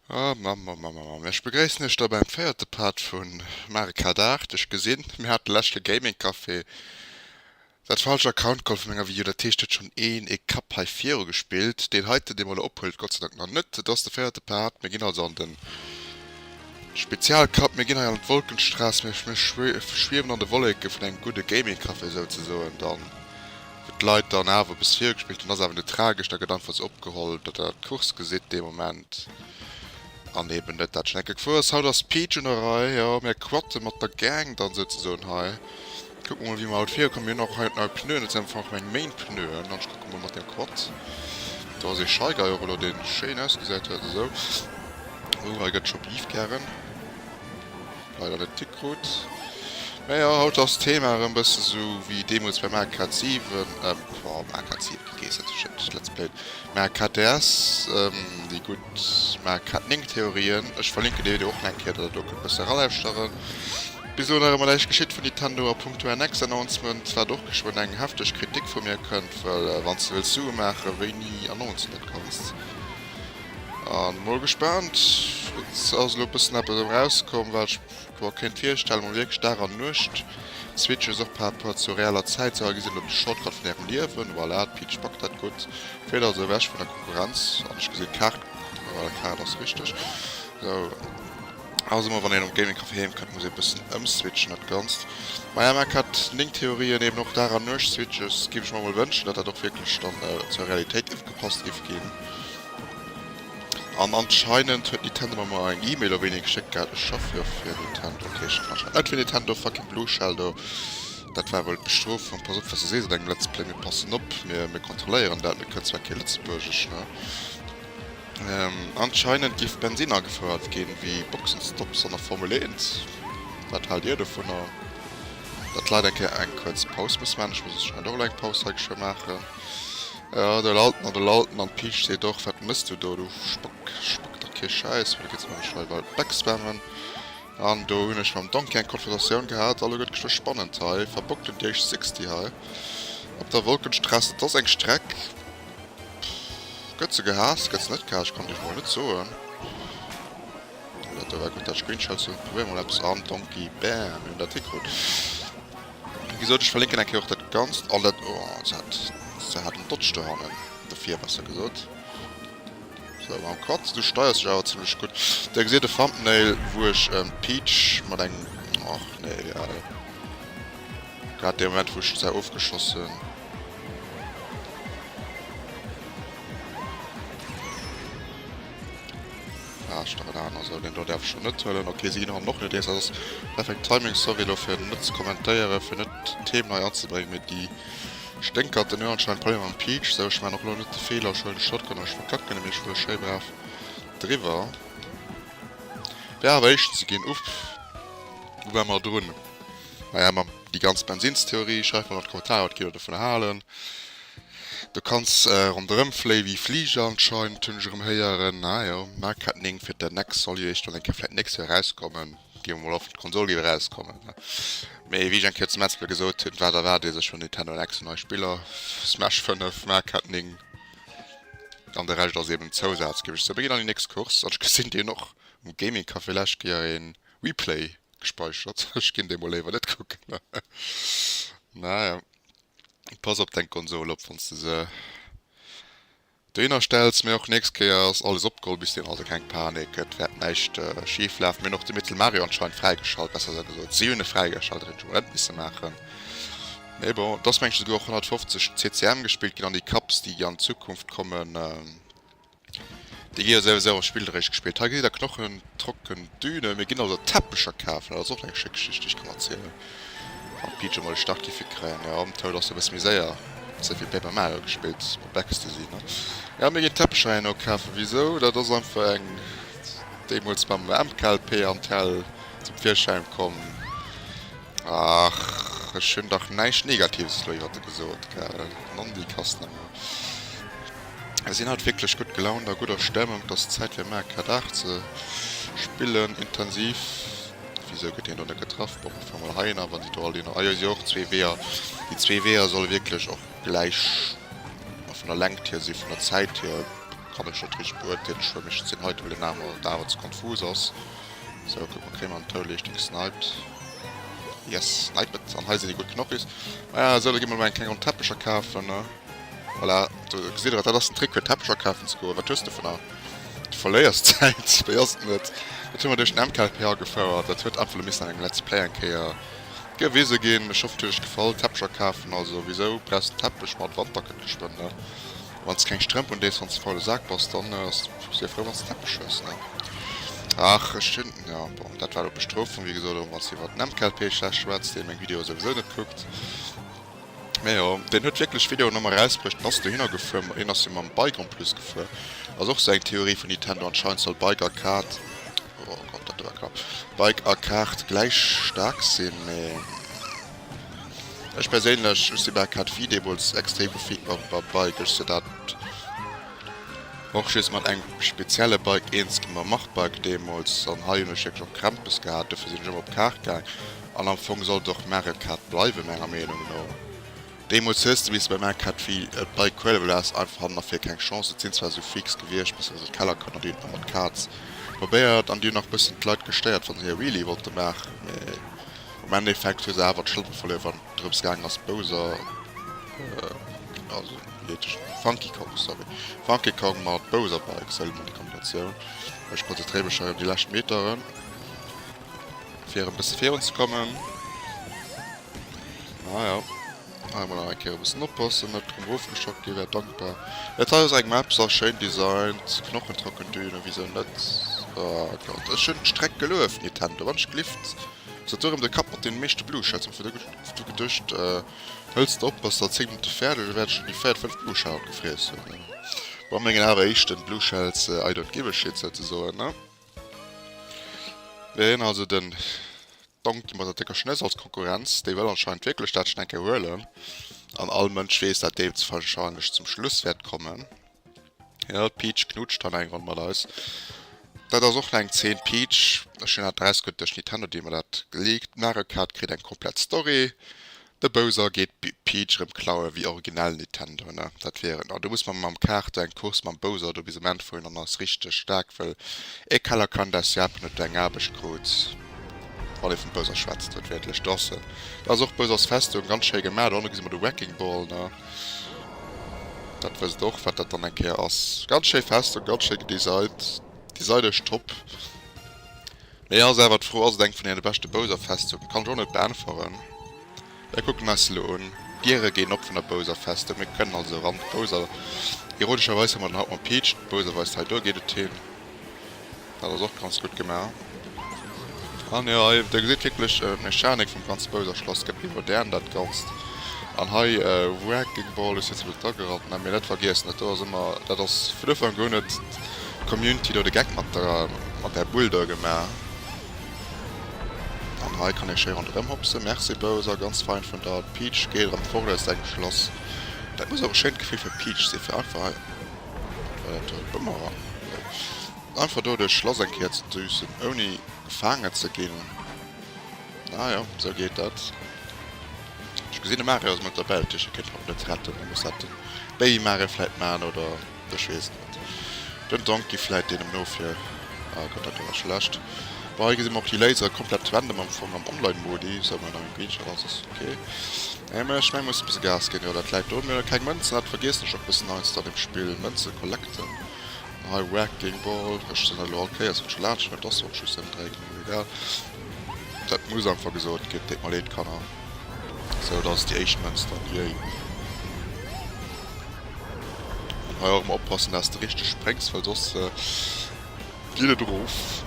Ah, Mamm, Mamm, Mamm, Mamm, Ech begréissen iech da beim véierte Part vu Mario Kart 8. Ech gesinn, mir hate leschte Gaming Café dat falscht Account geholl vu menger Wii U. Dat heescht, huet schonn een e Cup hei viru gespillt. Deen heiten, dee mer elo ophuelen, Gott sei Dank nach net. Et ass de véierte Part. Mir ginn also an de Spezial Cup. Mir ginn hei an d'Wolkenstrass. Mir schwiewen an de Wolleke vun engem gudde Gaming Café souzesoen dann. Wou d'Leit dann awer bis viru gespillt hunn, ass awer net tragesch, da gëtt einfach sou opgeholl, datt der d'Course gesitt dee Moment an eben net dat schonn eng Kéier gefuer ass. Haut ass d'Peach un der Rei, jo, mir quatte mat der Gang dann souzesoen hei. Kucke mol wéi mer haut virukommen. Mir hunn och hei nei Pneuen, dat sinn einfach meng main Pneuen an ech kucke mol mat dem Quad. Do ass ee Shy Guy och elo, dee schéin ausgesäit huet esou. Oh, hei gëtt scho Beef gären. Leider net Tick krut. Mä jo, haut ass d'Thema erëm bësse sou wéi deemools bei Mario Kart 7, ähm, boah, Mario Kart 7, gi gees natierlech net, Let's Play Mario Kart DS, ähm, déi gutt Mario Kart 9 Theorien. Ech verlinken dee Video och nach eng Kéier, datt der do kënnt bësse eralauschteren. Bis elo nach ëmmer näischt geschitt vun Nintendo a punkto NX Announcement, wat och geschwënn eng hefteg Kritik vu mir kënnt, well wann s de wëlls Sue maachen, wéini announcen dat kanns. An mol gespaant, et ass elo bëssen eppes erëm rauskomm wat ech mer kéint virstellen, mol wierklech Dag an Nuecht Switches och par rapport zur reeller Zäit. Sou hei gesitt elo de Shortcut vun ärem Liewen, voilà, d'Peach packt dat gutt, fiert also ewech vun der Konkurrenz an ech gesinn d'Kaart, voilà, d'Kaart ass richteg. Sou. Also emmer wann een am Gaming Café heem kënnt muss ee bëssen ëmswitchen dat ganzt. Maja Mac hat 9 Theorien eben och Dag an Nuecht Switches. Giff ech mer mol wënschen dat dat och wierklech dann zur Realitéit ugepasst giff ginn. An anscheinend huet Nintendo mer mol eng Email op wéini geschéckt gehat. Ech schaffe jo fir Nintendo. Ok ech schaffen anscheinend net fir Nintendo. Fucking Blue Shell do. Dat war wuel d'Bestrofung. Pass op wat s de sees an dengem Let's Play. Mir passen op, mir kontrolléieren dat. Mir kënnen zwar kee Lëtzebuergesch ne. Anscheinend giff Bensin agefouert ginn wéi Boxenstopps an der Formel 1. Wat haalt dir dovunner? Datt d'Leit eng Kéier eng kuerz Paus musse maachen. Ech muss anscheinend och elo eng Paus hei geschwë maachen. Jo, de Lalten an de Lalten an d'Peach seet och, Wat mëss du do? Du spack, spack dach kee Schäiss. Well da geet se nämlech hei bal backspammen. An do hunn ech mam Donkey eng Konversatioun gehat. Elo gëtt geschwë spannend hei. Verbockt en déi éischt 60 hei op der Wolkenstrasse. Et ass eng Streck. Gëtt se gehaasst, gëtt se net gehaasst, ech kann et iech mol net soen. Dat do war gutt, dat Screenshot ze hunn. Probéiere mol eppes an Donkey, bam, mir hunn dat hikrut. Wéi gesot, ech verlinken eng Kéier och dat Ganzt an dat, oh, se hat, se hat en Dodge dohannen, dofir besser gesot. Sou, mam Quad, du steiers dech awer zimlech gutt. Dir gesitt e Thumbnail, wou ech d'Peach mat engem, och nee, egal. Grad dee Moment wou ech se ofgeschoss hunn. Ah, ech dach en aner sou, deen do däerf ech schon net huelen. Ok, si ginn hannen och net eens. Dat ass perfekt Timing. Sorry elo fir net ze kommentéieren, fir net Themen hei anzebréngen, mee déi Sténkerten hunn anscheinend Problemer mam Peach. Sou, ech maachen och elo net de Feeler, ech huelen de Shotgun an ech verkacken e, mee ech fuere schéi brav driwwer. Wär awer éischten ze ginn. Uff, wou ware mer drun? Naja, mam déi ganz Bensinstheorie, schreift mol an d'Kommentarer wat gitt der dovun halen. Du kanns ronderëm fléie wéi Fliger anscheinend, hunn ech erëm héieren. Ah jo, Mario 9 fir den Next soll jo eréischt dann eng Kéier vläit d'nächst Joer erauskommen. Gi mer mol hoffen, d'Konsol géif erauskommen. Mee wéi ech eng Kéier zum Let's Play gesot hunn, wat erwaart ee sech vun Nintendo NX nei Spiller? Smash 5, Mario 9 an de Rescht ass eben Zousaz, géif ech soen. Mir ginn an déi nächst Course an ech gesinn deen och um Gaming Café lescht Kéier ee Replay Gespeichert. Ech ginn dee mol léiwer net kucken. Naja, pass op deng Konsol op wanns de se dohinner stells. Mee och nächst Kéier ass alles opgeholl bis deen, also keng Panik, et wäert näischt schif lafen. Mir hunn och de Metal Mario anscheinend fräigeschalt, besser gesot si hunn e fräigeschalt, dat hätt ech mol net misse maachen. Mee bon, et ass meng ech esouguer och 150 CCM gespillt ginn an déi Cups déi an Zukunft kommen. Déi gi jo souwisou och spillderesch gespillt. Hei gesitt der knochentrocken Dünen. Mir ginn also Teppecher kafen. Dat ass och eng schéi Geschicht, déi ech kann erzielen. Wann d'Peach emol e Start géif kréien. Jo, am Toad ass e bësse méi séier. Ze vill Paper Mario gespillt, mat Becks ze sinn, ne? Jo, mir ginn Teppecher herno kafen. Wisou? Dat ass einfach eng deemools beim MKLP an Tell zum Virschäin komm. Ach, ech hunn dach näischt Negatives elo iwwert e gesot, gell? Nondikass nëmme. Mir sinn haut wierklech gutt gelaunt a gudder Stemmung. Et ass Zäit fir Mario Kart 8 ze spillen, intensiv. Wisou gëtt hien do net getraff? Bon, mir fuere mol heihinner, wa si do all hinner. Ah jo, si hu och zwee Weeër. Déi zwee Weeër solle wierklech och gläich vun der Längt hier si, vun der Zäit hier. Kann ech net richteg beurteelen. Ech huele meeschtens deen heiten, well deen aner awer ze konfus ass. Sou, kuck mol, kréie mer en Tourliicht gesniped. Yes, snipe et. An hei sinn déi gutt Knochis. Maja, sou, da gi mer mol eng kleng Ronn Teppecher kafen, ne? Voilà, do gesitt der et, dat ass den Trick fir Teppecher kafen ze goen. Wat hues de dovunner? Du verléiers Zäit, méi ass et net. Dat hu mer duerch den MKLP agefouert. Dat huet einfach elo missen an engem Let's Play eng Kéier gewise ginn. Ech hoffen, et huet iech gefall. Teppecher kafen, also wisou brauchs de Teppech? Ma de Wanter kënnt geschwënn, ne? Wann s de keng Strëmp un dees, wann s de faule Sak bass, dann sief frou, wann s de Teppech hues, ne? Ach, ech hunn, jo, bon, dat war elo d'Bestrofung, wéi gesot, erëm wann s de iwwer den MKLP schlecht schwätz, dee meng Videoe souwisou net kuckt. Mee jo, deen huet wierklech Videoen ëmmer erausbruecht, den ass dohinner gefuer, hien ass jo mam Bike en plus gefuer. Ass och sou eng Theorie vun Nintendo, anscheinend soll Bike a Kart, oh Gott, dat war knapp, Bike a Kart gläich staark sinn, mee. Ech perséinlech, ech si bei Cat V deemools extrem gefeelt mam Bike. Ech se dat och just mat engem spezielle Bike eens ginn, mam Mach Bike deemools. An hei hunn ech wierklech och Krämpes gehat, dofir sinn ech ëmmer op Kart gaang. An am Fong sollt et och Mario Kart bleiwen, menger Meenung no. Deemools hues de missen bei Mario Kart V e Bike huelen, well du has einfach hannen a vir keng Chance. Et sinn zwar esou Freaks gewiescht, besser gesot Kellerkanner, déi hunn et nach mat Karts probéiert an déi hunn nach bëssen d'Leit gestéiert, wann se hir Wheelie wollte maachen, mee. Am Endeffekt hu se awer d'Schlëppel verluer wann et drëms gaangen ass Bowser, also wéi heet de Funky Kong, sorry, Funky Kong mat Bowser Bike, sou emol déi Kombinatioun. Ech konzentréiere mech hei op déi lescht Meteren fir e bësse virun ze kommen. Ah jo, hei emol nach eng Kéier e bëssen oppassen, net drëm erofgeschockt ginn, wär dankbar. Dat hei ass eng Map, se ass schéin designt, knochentrocken Dünen, wisou net? Oh Gott, ech hunn d'Streck gelueft, Nintendo, wann ech gelift. Sot du erëm de Kapp mat deene meeschte Blue Shells. Hu du geduecht, hëls de op, bass der 10 Minutte fäerdeg, da wäert ech schon déi véiert, fënneft Blue Shell haut gefriess hunn. Bei mengen awer éischten Blue Shells, I don't give a shit souzesoen, ne? Mir hunn also den Donkey mat der décker Schnëss als Konkurrenz, dee wëll anscheinend wierklech dat schon eng Kéier huelen. An all Mënsch weess, dat dee wahrscheinlech zum Schluss wäert kommen. Jo, d'Peach knutscht dann eng Ronn mat eis. Dat ass och nach eng Zeen. D'Peach, ech hunn dat erausgehunn duerch Nintendo, déi mer dat geleakt. Mario Kart kritt eng komplett Story. De Bowser geet d'Peach erëm klauen, wéi originell Nintendo, ne? Dat wier et. An do muss mer mam Kart do eng Course mam Bowser do bis um Enn fueren an ass richteg staark, wëll ee Kellerkand aus Japan huet do eng Aarbecht krut, wann ee vum Bowser schwätzt, wuertwiertlech. Do ass en. Dat ass och Bowsers Festung, ganz schéi gemaach. Do hanne gesi mer de Wrecking Ball, ne? Dat wësst och wat dat dann eng Kéier ass. Ganz schéi Festung, ganz schéi gedesignt. Design ech top. Mee ass awer d'Fro, ass et eng vun deene beschte Bowser Festungen? Kann ech och net beäntweren. Mir kucken eis se elo un. D'Diere ginn op vun der Bowser Festung. Mir kënnen also eran. Bowser, ironescherweis hu mer den haut mam Peach. Bowser weist hei, do geet et hin. Dat ass och ganz gutt gemaach. An jo, hei, der gesitt wierklech d'Mechanik vum ganze Bowser-Schlass gëtt méi modern, dat Ganzt. An hei, Wrecking Ball ass jetzt e bëssen agerannt, mä mir net vergiessen, dat do ass ëmmer, dat ass vun Ufank un huet d'Community do de Geck mat der, mat där Bull do gemaach. An hei kann ee schéi ronderëm hopsen. Merci Bowser, ganz fein vun der. D'Peach geet erëm fort aus engem Schlass. Dat muss och e schéint Gefill fir d'Peach sinn, fir einfach hei. Wat war dat do? Bumerang? Einfach do duerch Schlass eng Kéier ze düsen, ouni gefaangen ze ginn. Ah jo, sou geet dat. Ech gesinn de Mario ass mat derbäi, dat heescht, e kéint haut net retten. Da muss dat de Baby Mario vläit maachen oder ech weess et net. Den Donkey vläit, deen em no fir. Ah Gott, dat do war schlecht. Bon, hei gesi mer och déi Lasere komplett random am Fong am Online-Modi. Sou, mer hunn nach eng Greenshot, alles ass ok. Nee, mä ech meng, muss e bësse Gas ginn. Jo, dat läit do. Mir hu keng Mënzen, dat vergiessen ech och bëssen heiansdo an deem Spill. Mënze collecten. Hei Wrecking Ball. Ech soen dat elo all Kéiers, wann ech laanscht fueren. Et ass och just en Dréck, mee egal. Dat muss einfach gesot ginn. Deet mer leed, Kanner. Sou, dat ass déi éischt Mënz dann. Yay. An hei och ëmmer oppassen, dass de richteg spréngs, well soss geet et erof.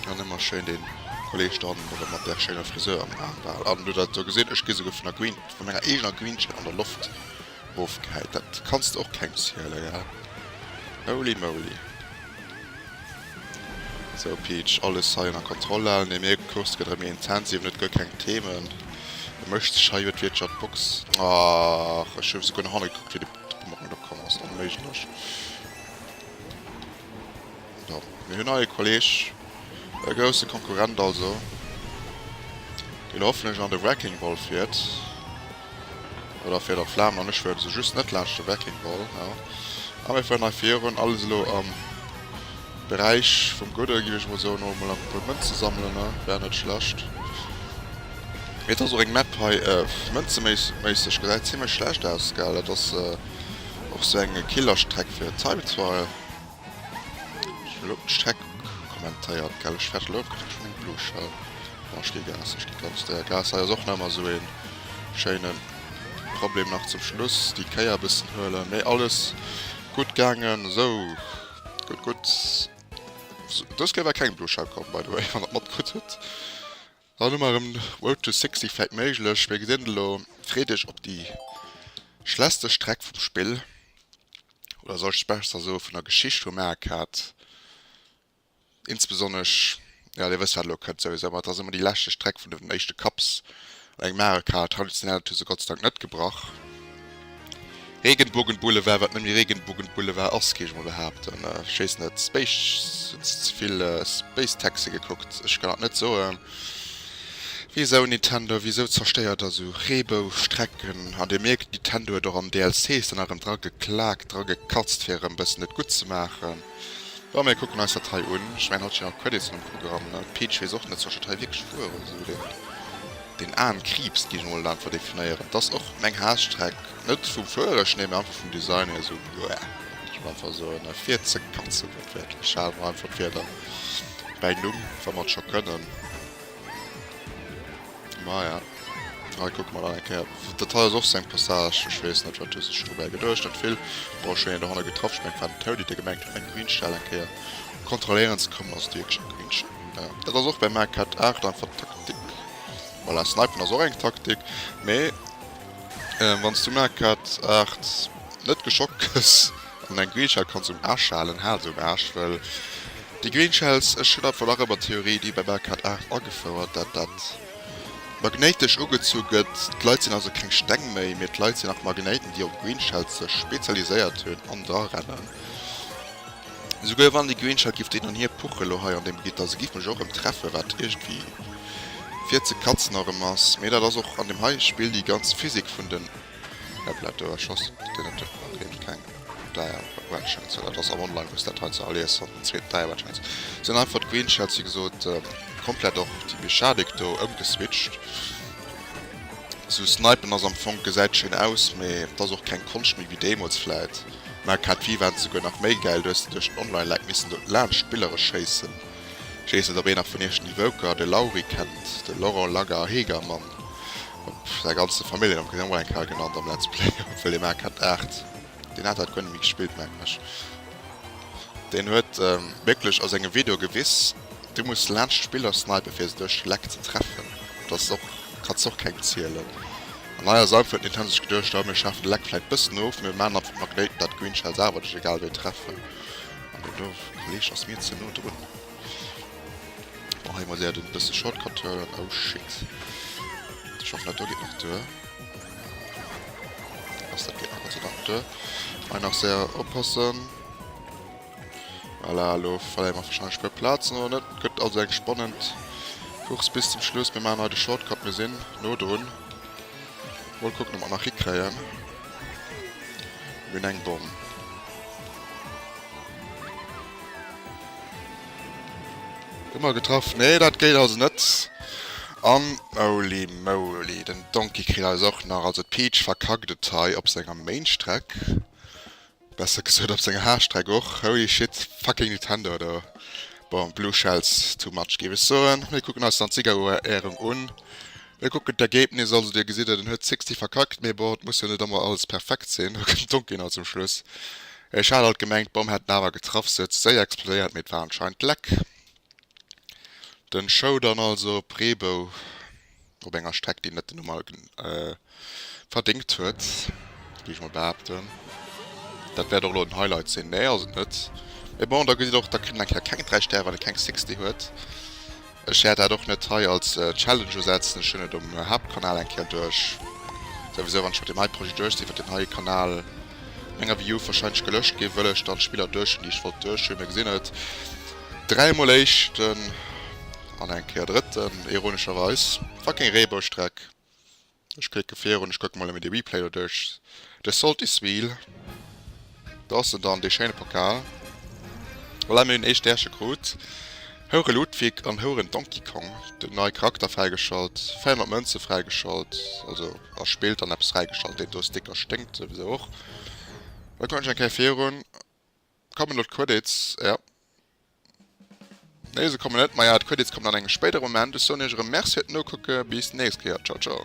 An ëmmer schéin den Kolleg do hannen erëm mat där schéiner Friseur am Aarm behalen. An hutt der dat do gesinn? Ech gi souguer vun der Green, vun menger eegener Green Shell an der Loft erofgehäit. Dat kanns de och kengem zielen, gell? Holy moly. Sou Peach, alles hei ënner Kontroll halen. Nee, mir Course gëtt erëm méi intensiv an huet guer keng Themen. E mécht sech hei wuertwiertlech an d'Box. Ach, ech hu souguer no hanne gekuckt, wéi de Bumerang do komm ass. Onméiglech. Jo, mir hunn hei e Kolleg, e grousse Konkurrent also, deen hoffentlech an de Wrecking Ball fiert. Oder fiert an d'Flamen an ech fueren esou just net laanscht de Wrecking Ball. Jo. A mir fueren hei virun, alles elo am Beräich vum Gudde, giff ech mol soen. Och mol nach e puer Mënze sammelen, ne? Wär net schlecht. Mee et ass och eng Map hei, mënzeméisseg gesäit zimlech schlecht aus, gell? Dat ass och sou eng Killerstreck fir Time Trial. Ech hunn elo d'Streck kommentéiert, gell? Ech fäerte elo, ech kritt schonn eng Blue Shell. Bon, ech gi Gas, ech gi ganz séier Gas. Hei ass och nach ëmmer esou ee schéine Problem nach zum Schluss, déi Kéier e bëssen huelen. Mee alles gutt gaangen. Esou, gutt, gutt. Dës Kéier war keng Blue Shell komm, by the way, wann der et matkritt hutt. Dann hu mer erëm Road to 60 vläit méiglech. Mir gesinn elo, freet iech op déi schlesste Streck vum Spill. Oder soll ech besser soe vun der Geschicht vum Mario Kart. Insbesonnesch, jo dir wësst wat elo kënnt souwisou, ma et ass ëmmer déi leschte Streck vun den éischte Cups an engem Mario Kart. Traditionell huet se Gott sei Dank net gebrach. Regenbogen Boulevard, wat net méi Regenbogen Boulevard ass, géif ech mol behaapten. Ech weess net, Space, hunn ze vill Space Taxi gekuckt, ech kann dat net soen. Wisou Nintendo, wisou zerstéiert der sou Reebou-Strecken? An dir mierkt, Nintendo huet och an DLCs dann nach erëm dra geklaakt, dra gekatzt fir erëm bëssen et gutt ze maachen. Bon, mir kucken eis dat hei un. Ech mengen, haut stinn nach Credits um Programm, ne? D'Peach weess och net, soll ech dat hei wierklech fueren? Sou deen, deen Aen Kriibs, géif ech mol einfach definéieren. 't ass och meng Haassstreck, net vum Fuereschen hier, mee einfach vum Design hier, sou bleh, géif ech mol einfach soen, ne? Fir ze katzen, wuertwiertlech. Hale mer einfach d'Wierder bäi Numm, wa mer et scho kënnen. Maja, hei kucke mer dann eng Kéier. Dat hei ass och seng Passage. Ech weess net, wat hu sech dobäi geduecht. Net vill. Bon, ech hunn een dohanne getraff. Ech mengen, et war den Toady, dee gemengt huet, eng Green Shell eng Kéier kontrolléieren ze kommen. Ass et wierklech eng Green Shell? Ja, dat ass och bei Mario Kart 8 einfach Taktik. Voilà, Snipen ass och eng Taktik. Mee wann s du Mario Kart 8 net geschockt gëss an eng Green Shell kanns um Aarsch halen, hal se um Aarsch, well Déi Green Shells, ech hunn einfach nach ëmmer d'Theorie, déi bei Mario Kart 8 agefouert, dat dat magnéitesch ugezu gëtt. D'Leit sinn also keng Steng méi, mee d'Leit sinn nach Magnéiten, déi op Green Shells sech spezialiséiert hunn an dra rennen. Esouguer wann déi Green Shell giff deen an hir puche lo hei an deem Gitter, se giff mech och erëm treffen, wat iergendwéi fir ze katzen erëm ass. Mee dat ass och an deem hei Spill déi ganz Physik vun den. Hoppla, do erschoss den net. Okay, keng Däier Red Shells. Dat ass am Online wou s dat hei ze erlies an den zweeten Däier Red Shells sinn einfach d'Green Shells wéi gesot komplett och déi Mechanik do ëmgeswitcht. Sou snipen ass am Fong gesäit schéin aus, mee et ass och keng Konscht méi wéi deemools vläit. Mä KV waren souguer nach méi gäil, du hues de duerch den Online Lag missen do laanscht d'Spillere schéissen. Ech weess net op een nach vun iech den Evoker, de Lauri kennt, de Laurent Laga Hegermann. Op säi ganze Familljennumm kritt en och eng Kéier genannt am Let's Play, obwuel dee Mario Kart 8, deen hat dat guer net méi gespillt mengen ech. Deen huet wierklech a sengem Video gewiss, du muss laanscht d'Spiller snipen fir se duerch Leck ze treffen. Dat ass och, kanns de och kengem zielen. An hei ass einfach huet Nintendo sech geduecht, oh mir schafen de Leck vläit bëssen of, mir maachen einfach d'Magnéiten dat Green Shells awer dech egal wéi treffen. An deen do Kolleg ass mir ze no drun. Bon, hei mol séier den bësse Shortcut huelen. Oh shit. Ech hoffen dat do geet nach duer. Ass dat geet nach Gott sei Dank duer. Hei nach séier oppassen. Voilà, elo verléiere mer wahrscheinlech puer Plazen oder net. Gëtt also eng spannend Course bis zum Schluss. Mir maachen hei de Shortcut, mir sinn no drun. Mol kucken ob mer nach hikréien. Mir hunn eng Bomm. Ëmmer getraff. Nee, dat geet also net. An holy moly, den Donkey kritt eis och nach. Also d'Peach verkackt et hei op senger Mainstreck. Besser gesot op senger Haarstreck och. Holy shit, fucking Nintendo do. Bon, Blue Shells, too much géif ech soen. Mir kucken eis dann d'Siegerehrung un. Mir kucken d'Ergebnis, also dir gesitt et, en huet 60 verkackt, mee bon, et muss jo net ëmmer alles perfekt sinn. Do kënnt d'Donkey nach zum Schluss. Ech hat alt gemengt, d'Bomm hätt en awer getraff, se huet ze séier explodéiert, mee et war anscheinend Leck. Den Showdown also op Reebou, op enger Streck, déi net den Numm verdéngt huet, géif ech mol behaapten. Dat wäert och elo den Highlight sinn. Nee, ass et net. Mee bon, da gesitt och, da kritt en eng Kéier keng 3 Stäre, well e keng 60 huet. Ech wäert dat och net hei als Challenge usetzen, ech hunn et um Haaptkanal eng Kéier duerch. Souwisou wann ech mat deem hei Projet duerch sinn, wäert deen hei Kanal menger Vue wahrscheinlech gelöscht ginn, wëll ech dann d'Spiller duerch hunn déi ech wollt duerch hunn. Mir gesinn et, dräimol éischten an eng Kéier drëtten, ironescherweis. Fucking Reeboustreck. Ech klicke virun, ech kucke mol ëmmer de Replay do duerch. The Salty Sweal. Do ass en dann, dee schéine Pokal. Voilà, mir hunn ee Stärche krut. Houre Ludwig an Houren Donkey Kong. Den neie Charakter fräigeschalt, 400 Mënze fräigeschalt, also erspillt an eppes fräigeschalt. Deen do Sticker sténkt souwisou och. Da kucken ech eng Kéier virun. Kommen elo d'Credits? Ja. Nee, se kommen net. Maja, d'Credits kommen an engem spéidere Moment. Ech soen iech erëm Merci fir d'Nokucke. Bis d'nächst Kéier. Ciao, ciao.